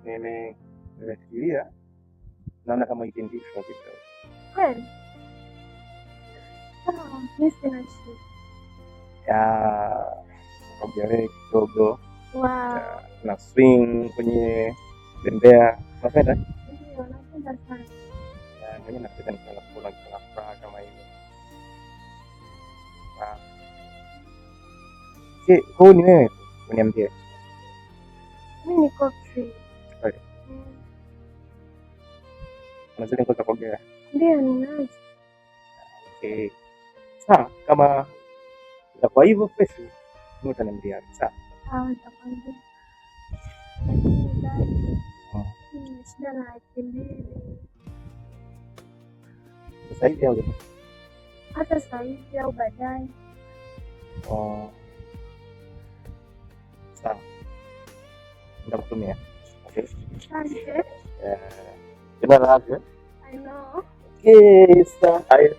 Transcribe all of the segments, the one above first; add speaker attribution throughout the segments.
Speaker 1: Nimefikiria naona kama weekend hii tutapita.
Speaker 2: Kweli? Sawa, mimi sina shida.
Speaker 1: Ya tukaogelee kidogo.
Speaker 2: Wow.
Speaker 1: Na swing kwenye bembea. Unapenda?
Speaker 2: Ndio, napenda sana.
Speaker 1: Mimi napenda nikiwa nakula nikiwa na furaha kama hivyo. Si, huu ni wewe tu, uniambie.
Speaker 2: Mimi niko free.
Speaker 1: Kweli.
Speaker 2: Mm.
Speaker 1: Una zile nguo za kuogelea?
Speaker 2: Ndio, ninazo.
Speaker 1: Okay. Sawa, kama itakuwa hivyo fresh, mimi utaniambia. Sawa.
Speaker 2: Sawa, nitakwambia. Lakini dadi, nina shida na 200,000.
Speaker 1: Sasa hivi au
Speaker 2: Hata sasa hivi au baadaye.
Speaker 1: Oh. Sawa. Nitakutumia. Okay.
Speaker 2: Asante.
Speaker 1: Jina lako?
Speaker 2: I know.
Speaker 1: Okay, sawa. Haya.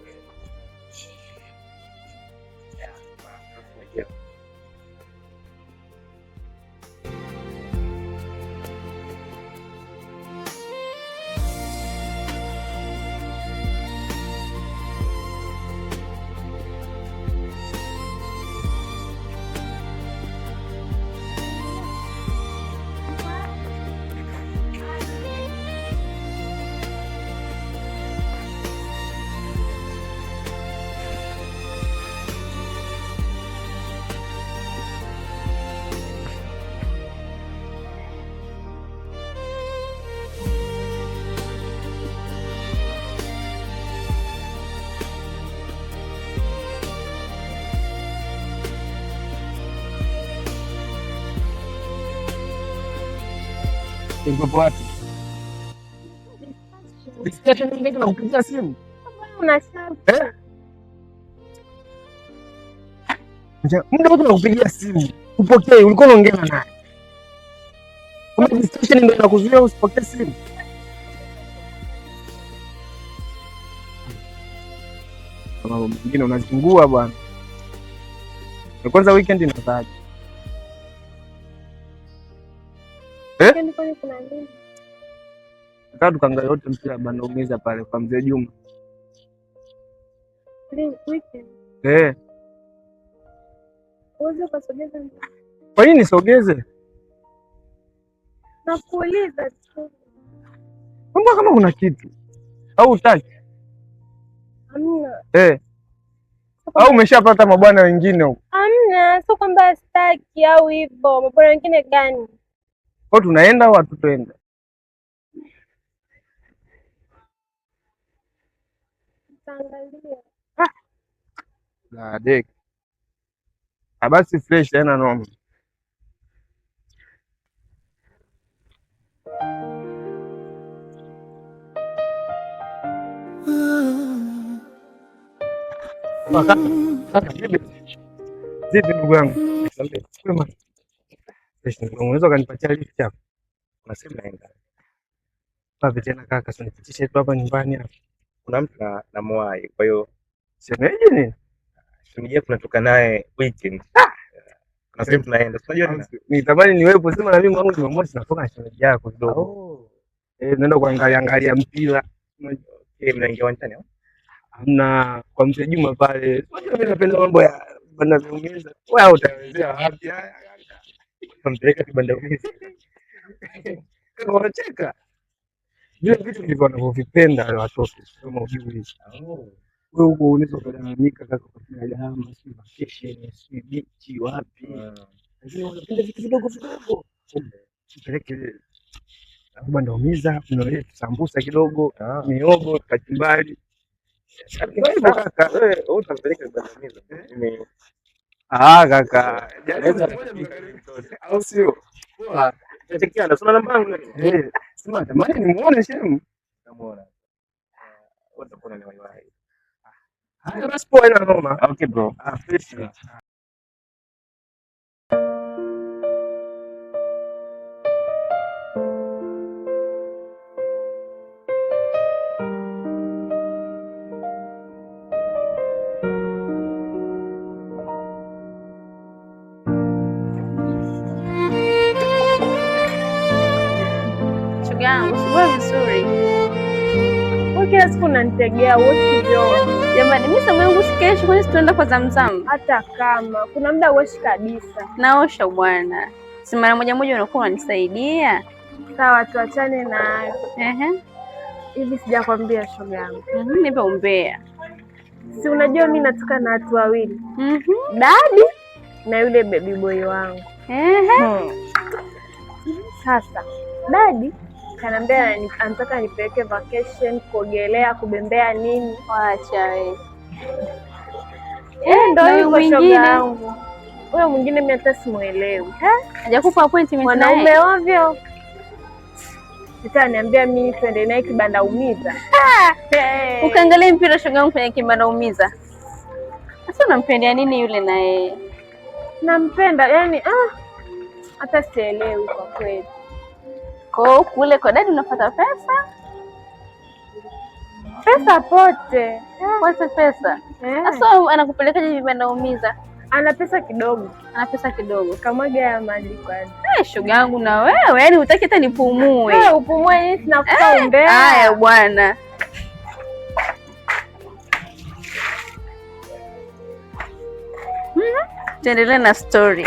Speaker 3: Ulikuwepo wapi? Discussion nyingine nakupigia simu.
Speaker 2: Unasema
Speaker 3: Eh? Muda wote nakupigia simu. Upokee, ulikuwa unaongea na nani? Kama discussion ndio inakuzuia usipokee simu. Mambo mengine unazingua bwana. Kwanza weekend inataaje? Eh?
Speaker 2: weekend kwani kuna nini?
Speaker 3: Nataka tukaangalie wote mpira bana umeza pale kwa mzee Juma.
Speaker 2: Weekend.
Speaker 3: Eh.
Speaker 2: Uweze ukasogeza
Speaker 3: Kwa nini nisogeze?
Speaker 2: Nakuuliza tu.
Speaker 3: Mbona kama kuna kitu? Au hutaki?
Speaker 2: Hamna.
Speaker 3: Eh. Au umeshapata mabwana wengine huko?
Speaker 2: Hamna, sio kwamba sitaki au hivyo. Mabwana wengine gani?
Speaker 3: Kwa tunaenda au hatutoenda?
Speaker 2: Tutaangalia.
Speaker 3: La dek. Basi fresh haina noma. Vipi ndugu yangu? Kwema. Fresh ndugu yangu, unaweza ukanipatia lift hapo?
Speaker 1: Unasema naenda.
Speaker 3: Papi tena kaka, si unipitishe tu hapa nyumbani hapa.
Speaker 1: Kuna mtu namuwahi. Kwa hiyo
Speaker 3: Shemeji nini?
Speaker 1: shemeji yetu tunatoka naye weekend. Kuna sehemu tunaenda. Unajua tena?
Speaker 3: Nitamani niwepo, sema na mimi mwangu Jumamosi natoka na shemeji yako kidogo.
Speaker 1: Oh.
Speaker 3: Eh, naenda kuangalia angalia mpira.
Speaker 1: Okay, mnaingia uwanjani au?
Speaker 3: Hamna kwa mzee Juma pale. Unajua mimi napenda mambo ya banda viumiza. Wewe utawezea wapi haya?
Speaker 1: Tunampeleka kibanda umiza.
Speaker 3: Kaka unacheka. Vile vitu ndivyo wanavyovipenda wale watoto, kama hujui.
Speaker 1: Oh.
Speaker 3: Wewe huko unaweza ukalalamika kaka, ukapiga gharama, sijui vacation, sijui bichi wapi, lakini wanapenda vitu vidogo vidogo. Tupeleke banda umiza, mnalie sambusa kidogo, miogo, kachumbari. Hivyo kaka.
Speaker 1: Wewe utampeleka kibanda umiza. Mimi
Speaker 3: Ah kaka,
Speaker 1: naweza
Speaker 3: au sio? Poa.
Speaker 1: Tunachekiana, sina namba yangu lakini.
Speaker 3: Eh, sema natamani nimuone shemu.
Speaker 1: Namuona. Wewe utakuwa ni waiwai.
Speaker 3: Haya basi poa, haina noma.
Speaker 1: Okay bro.
Speaker 3: Ah, fresh.
Speaker 2: siku unanitegea uoshi vyombo.
Speaker 4: Jamani, mimi somo yangu si kesho, kwani tunaenda kwa Zamzam?
Speaker 2: Hata kama kuna muda uoshi kabisa.
Speaker 4: Naosha bwana. Si mara moja moja unakuwa unanisaidia.
Speaker 2: Sawa, tuachane na hayo.
Speaker 4: Ehe.
Speaker 2: Hivi sijakwambia shoga yangu.
Speaker 4: Nipe umbea.
Speaker 2: Si unajua mimi natoka na watu wawili.
Speaker 4: Dadi
Speaker 2: na yule baby boy wangu.
Speaker 4: Ehe.
Speaker 2: Sasa dadi kaniambia anataka nipeleke vacation, kuogelea, kubembea nini.
Speaker 4: Wacha wewe.
Speaker 2: Ndio
Speaker 4: Na
Speaker 2: hivyo shoga
Speaker 4: mwingine?
Speaker 2: yangu. Huyo mwingine mimi hata simuelewi.
Speaker 4: Hajakupa appointment naye?
Speaker 2: Mwanaume ovyo. Sasa niambia mimi twende naye kibanda umiza. Hey.
Speaker 4: Ukaangalia mpira shoga yangu kwenye kibanda umiza. Sasa unampendea nini yule na yeye?
Speaker 2: Nampenda yani, hata sielewi kwa kweli.
Speaker 4: Kwa kule kwa dadi unapata pesa?
Speaker 2: Pesa pote.
Speaker 4: Pote pesa. Sasa anakupelekaje vibanda umiza?
Speaker 2: Ana pesa kidogo.
Speaker 4: Ana pesa kidogo.
Speaker 2: Kamwaga ya maji kwanza.
Speaker 4: Shoga yangu na wewe, yani hutaki hata nipumue.
Speaker 2: Wewe upumue nini? Sinakupa umbea.
Speaker 4: Haya bwana. Tuendelee na story.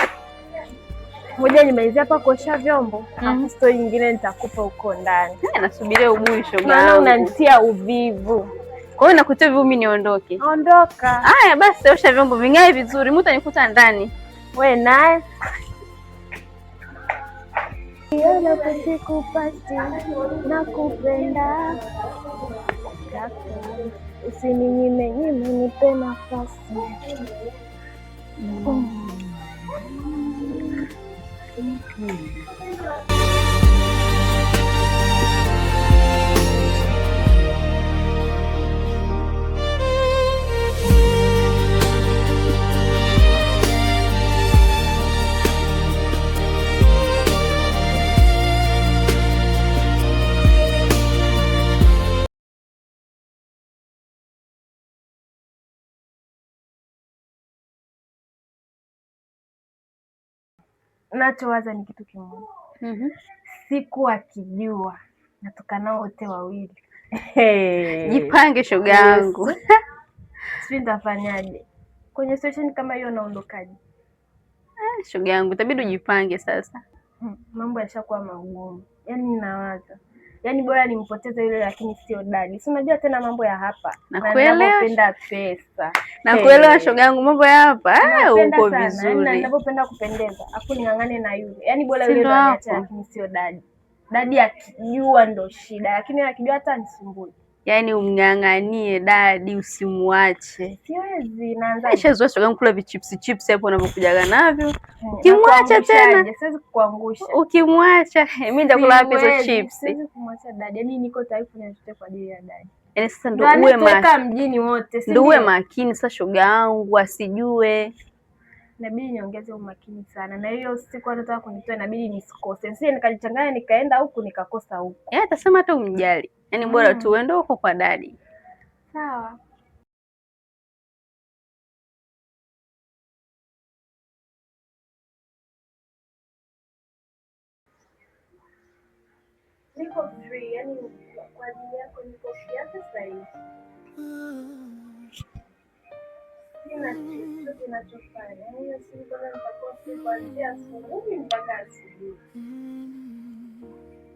Speaker 2: Ngoja nimalizie hapa kuosha vyombo. Alafu story nyingine nitakupa huko ndani.
Speaker 4: Nasubiria ubuyu shoga
Speaker 2: Maana
Speaker 4: yangu.
Speaker 2: unanitia uvivu.
Speaker 4: Kwa hiyo nakutia uvivu mimi niondoke.
Speaker 2: Ondoka.
Speaker 4: Haya basi, osha vyombo vingae vizuri, mtu anikuta ndani.
Speaker 2: We naye. Sikupati nakupenda kaka, usininyime nyime, nipe nafasi. Nachowaza ni kitu kimoja. Siku akijua natoka nao wote wawili.
Speaker 4: Jipange shoga yangu.
Speaker 2: Sijui nitafanyaje kwenye situation kama hiyo, naondokaje?
Speaker 4: Shoga yangu itabidi ujipange sasa.
Speaker 2: Mambo yashakuwa magumu, yaani ninawaza, yaani bora nimpoteze yule, lakini sio dadi. Si unajua tena mambo ya hapa
Speaker 4: Nakuelewa.
Speaker 2: ninavyopenda pesa.
Speaker 4: Nakuelewa shoga yangu, mambo ya hapa
Speaker 2: Napenda
Speaker 4: uko
Speaker 2: sana, yaani
Speaker 4: vizuri.
Speaker 2: ninavyopenda kupendeza, afu ning'ang'ane na yule, yaani bora
Speaker 4: Si
Speaker 2: yule
Speaker 4: ndo
Speaker 2: ndo aniache,
Speaker 4: hapo.
Speaker 2: lakini sio dadi. Dadi akijua ndo shida, lakini akijua hata anisumbui.
Speaker 4: Yaani umng'ang'anie dadi, usimuache.
Speaker 2: Siwezi, naanza
Speaker 4: Nishazoea shoga yangu kula vichipsi chips hapo unavyokujaga navyo. Ukimwacha tena.
Speaker 2: Siwezi kukuangusha.
Speaker 4: Ukimwacha mimi nitakula wapi hizo
Speaker 2: Siwezi,
Speaker 4: chips?
Speaker 2: Siwezi kumwacha dadi. Yaani niko tayari kufanya chochote kwa ajili ya dadi.
Speaker 4: Yaani sasa
Speaker 2: Ndio
Speaker 4: ndo uwe
Speaker 2: anatuweka mjini wote, si
Speaker 4: ndo uwe
Speaker 2: ndio?
Speaker 4: makini sasa shoga yangu, asijue.
Speaker 2: Inabidi niongeze umakini sana, na hiyo siku anataka kunitoa inabidi nisikose, nisije nikajichanganya nikaenda huku nikakosa huku.
Speaker 4: Yaani atasema hata umjali. Yaani bora tu uende huko kwa dadi.
Speaker 2: Sawa. Niko free, yani kwa ajili yako niko free hata sasa hivi. Sina chochote ninachofanya. Yaani hiyo siku kwanza nitakuwa free kuanzia asubuhi mpaka asubuhi.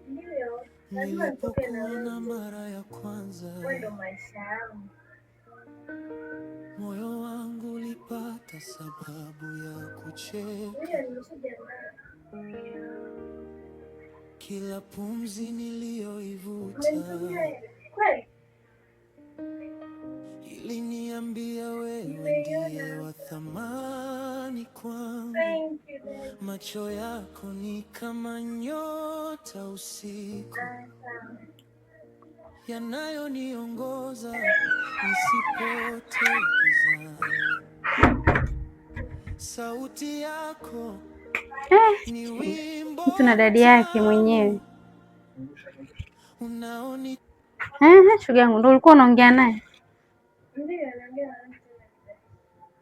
Speaker 2: Ndio, lazima nitoke na
Speaker 5: Nilipokuona
Speaker 2: wewe.
Speaker 5: mara ya kwanza,
Speaker 2: Wewe ndo maisha yangu.
Speaker 5: moyo wangu ulipata sababu ya kucheka.
Speaker 2: Ndio, nimeshajiandaa.
Speaker 5: Kila pumzi niliyoivuta
Speaker 2: Umenitumia hela. Kweli?
Speaker 5: iliniambia wewe
Speaker 2: Nimeiona.
Speaker 5: ndiye wa thamani kwangu.
Speaker 2: Thank you, babe.
Speaker 5: Macho yako ni kama nyota usiku, yanayoniongoza nisipotee gizani. Sauti yako ni wimbo
Speaker 4: Mtu na dadi yake mwenyewe.
Speaker 5: unaoni
Speaker 4: Shoga yangu ndo ulikuwa unaongea naye?
Speaker 2: Ndio, naongea na mtu.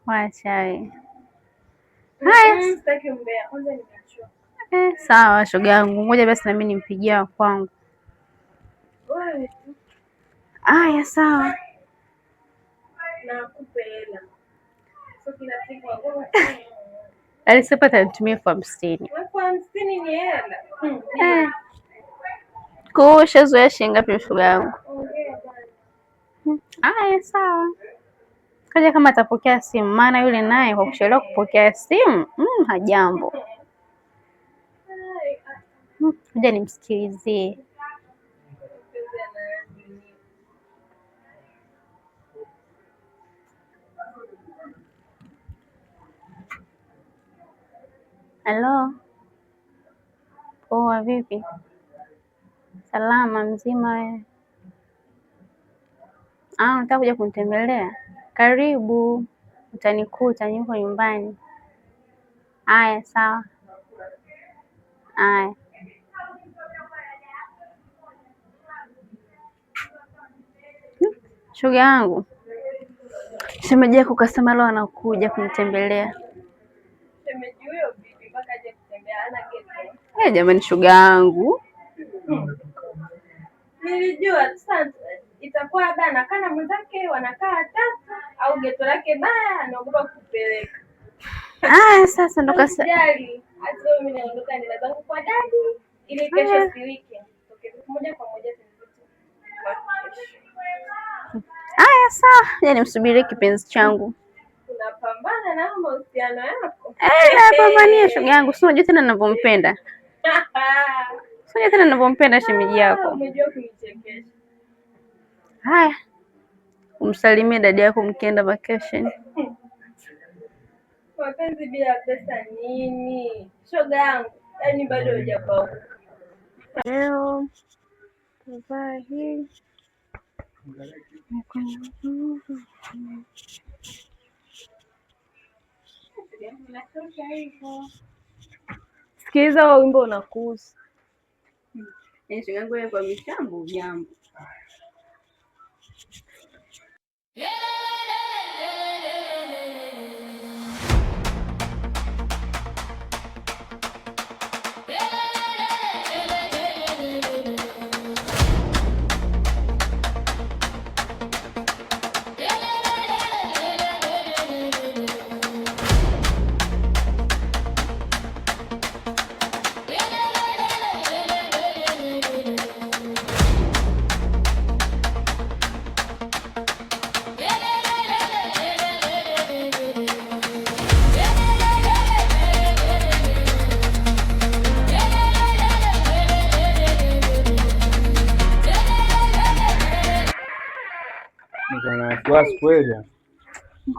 Speaker 4: Wacha wewe. Haya.
Speaker 2: Sitaki umbea. Kwanza nimechoka.
Speaker 4: Sawa shoga yangu, ngoja basi na mimi nimpigie wa kwangu.
Speaker 2: Wewe tu.
Speaker 4: Aya, sawa.
Speaker 2: Na akupe hela. So kila siku wagoa.
Speaker 4: Alisema atanitumia 50,000.
Speaker 2: 50,000 ni hela.
Speaker 4: Eh. Kwa hiyo ushazoea shilingi ngapi shoga yangu?
Speaker 2: Ongea bwana.
Speaker 4: Aya, sawa. Kaja kama atapokea simu, maana yule naye kwa kuchelewa kupokea simu, hajambo.
Speaker 2: Ai, ah,
Speaker 4: Ngoja nimsikilizie.
Speaker 2: mapenzi yana dunia.
Speaker 4: Halo, poa, vipi? Salama, mzima wewe? Ah, unataka kuja kunitembelea? Karibu, utanikuta niko nyumbani. Aya, sawa. Aya. Shoga yangu, shemeji yako kasema leo anakuja kunitembelea.
Speaker 2: Shemeji huyo vipi mpaka aje kutembea hana geto?
Speaker 4: Eh, jamani shoga yangu.
Speaker 2: Nilijua sasa itakuwa labda anakaa na mwenzake wanakaa watatu au geto lake baya anaogopa kupeleka.
Speaker 4: Aya, sasa ndo kasa.
Speaker 2: Usijali, hata mimi naondoka nenda zangu kwa dadi ili kesho
Speaker 4: Aya.
Speaker 2: siwike. Toke moja kwa moja tuzetu kwa kesho.
Speaker 4: Aya, sawa. Ngoja nimsubirie kipenzi changu.
Speaker 2: Unapambana na mahusiano yako.
Speaker 4: Eh, napambania shoga yangu. Si unajua tena ninavyompenda. Si unajua tena ninavyompenda shemeji yako.
Speaker 2: Umejua kunichekesha.
Speaker 4: Haya, umsalimie dada yako mkienda vacation.
Speaker 2: Mapenzi bila pesa nini? Shoga yangu, yaani bado hujapauka.
Speaker 4: Leo tuvaa hii.
Speaker 2: Sikiliza huo wimbo unakuhusu.
Speaker 4: Yaani shoga yangu wewe kwa mitambo jambo.
Speaker 3: Niko na wasiwasi kweli.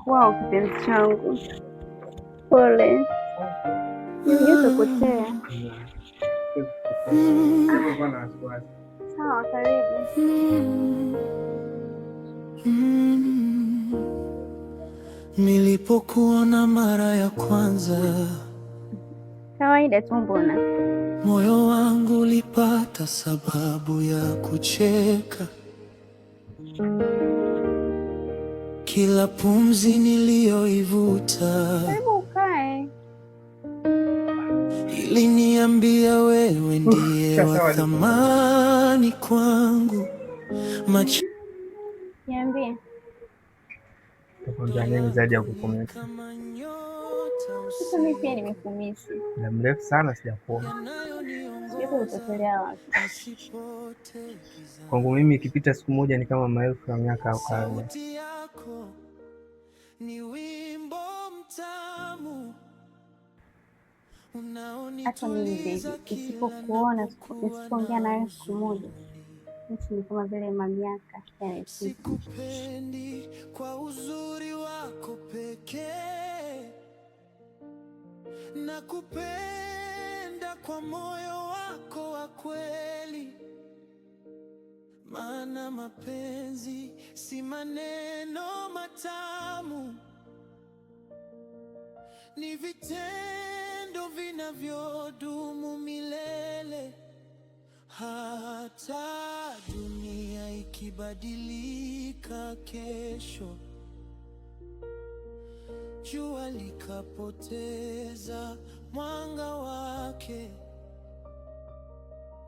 Speaker 4: Wao kipenzi changu. Pole. Nilijua utapotea.
Speaker 3: Niko na wasiwasi.
Speaker 4: Sawa, karibu.
Speaker 5: Nilipokuona mara ya kwanza,
Speaker 4: Kawaida tu mbona.
Speaker 5: moyo wangu ulipata sababu ya kucheka. Kila pumzi niliyoivuta
Speaker 4: Karibu ukae.
Speaker 5: iliniambia wewe ndiye wa thamani kwangu. Macho
Speaker 4: Niambie.
Speaker 1: Utakwambia nini zaidi ya kukumisi?
Speaker 5: kama nyota
Speaker 4: Sasa mimi pia nimekumisi.
Speaker 1: Muda mrefu sana sijakuona.
Speaker 4: Sijui umepotelea wapi.
Speaker 5: nisipotee gizani.
Speaker 1: Kwangu mimi ikipita siku moja ni kama maelfu ya miaka au karne.
Speaker 5: Sauti yako ni wimbo mtamu
Speaker 4: Hata mimi baby,
Speaker 5: unaonituliza kila
Speaker 4: nisipokuona,
Speaker 5: napokuwa
Speaker 4: nisipoongea
Speaker 5: na
Speaker 4: nawe siku moja,
Speaker 5: huzuni.
Speaker 4: nchi ni kama vile mamiaka yamepita.
Speaker 5: Sikupendi kwa uzuri wako pekee, nakupenda kwa moyo wako wa kweli, maana mapenzi si maneno matamu, ni vitendo vinavyodumu milele. Hata dunia ikibadilika kesho, jua likapoteza mwanga wake,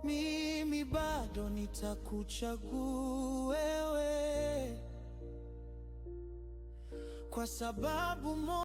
Speaker 5: mimi bado nitakuchagua wewe. Kwa sababu